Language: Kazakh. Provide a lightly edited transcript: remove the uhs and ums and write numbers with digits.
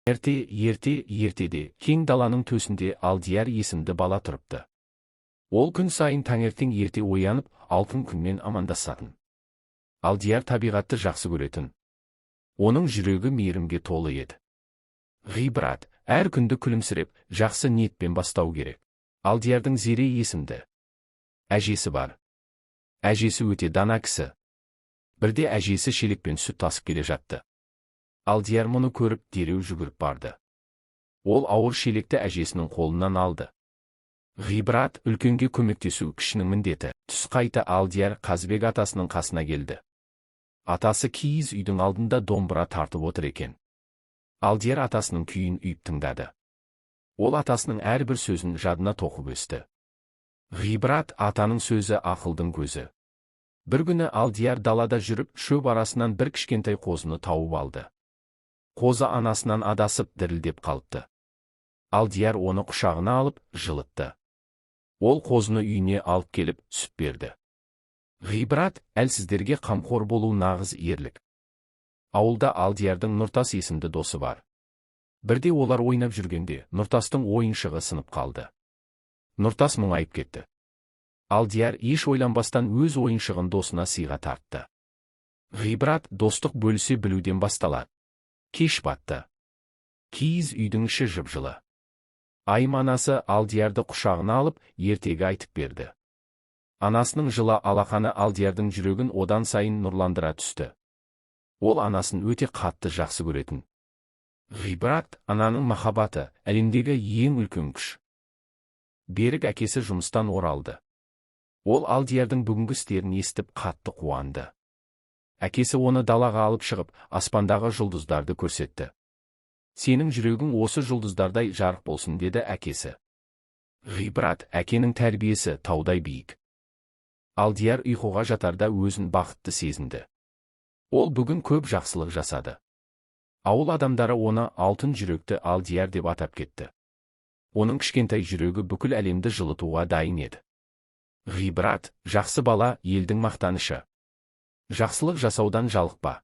Ерте, ерте, ертеде, кең даланың төсінде Алдияр есімді бала тұрыпты. Ол күн сайын таңертең ерте оянып, алтын күнмен амандасатын. Алдияр табиғатты жақсы көретін. Оның жүрегі мейірімге толы еді. Ғибрат: әр күнді күлімсіреп, жақсы ниетпен бастау керек. Алдиярдың Зере есімді әжесі бар. Әжесі өте дана кісі. Бірде әжесі шелекпен сүт тасып келе жатты. Алдияр мұны көріп, дереу жүгіріп барды. Ол ауыр шелекті әжесінің қолынан алды. Ғибрат: үлкенге көмектесу – кішінің міндеті. Түс қайта Алдияр Қазыбек атасының қасына келді. Атасы киіз үйдің алдында домбыра тартып отыр екен. Алдияр атасының күйін ұйып тыңдады. Ол атасының әрбір сөзін жадына тоқып өсті. Ғибрат: атаның сөзі – ақылдың көзі. Бір күні Алдияр далада жүріп, шөп арасынан бір кішкентай қозыны тауып алды. Қозы анасынан адасып, дірілдеп қалыпты. Алдияр оны құшағына алып, жылытты. Ол қозыны үйіне алып келіп, сүт берді. Ғибрат: әлсіздерге қамқор болу – нағыз ерлік. Ауылда Алдиярдың Нұртас есімді досы бар. Бірде олар ойнап жүргенде, Нұртастың ойыншығы сынып қалды. Нұртас мұңайып кетті. Алдияр еш ойланбастан өз ойыншығын досына сыйға тартты. Ғибрат: достық бөлісе білуден басталады. Кеш батты. Киіз үйдің іші жып-жылы. Айым анасы Алдиярды құшағына алып, ертегі айтып берді. Анасының жылы алақаны Алдиярдың жүрегін одан сайын нұрландыра түсті. Ол анасын өте қатты жақсы көретін. Ғибрат: ананың махаббаты – әлемдегі ең үлкен күш. Берік әкесі жұмыстан оралды. Ол Алдиярдың бүгінгі істерін естіп, қатты қуанды. Әкесі оны далаға алып шығып, аспандағы жұлдыздарды көрсетті. «Сенің жүрегің осы жұлдыздардай жарық болсын», – деді әкесі. Ғибрат: әкенің тәрбиесі таудай биік. Алдияр ұйқыға жатарда өзін бақытты сезінді. Ол бүгін көп жақсылық жасады. Ауыл адамдары оны алтын жүректі Алдияр деп атап кетті. Оның кішкентай жүрегі бүкіл әлемді жылытуға дайын еді. Ғибрат: жақсы бала – елдің мақтанышы. Жақсылық жасаудан жалықпа.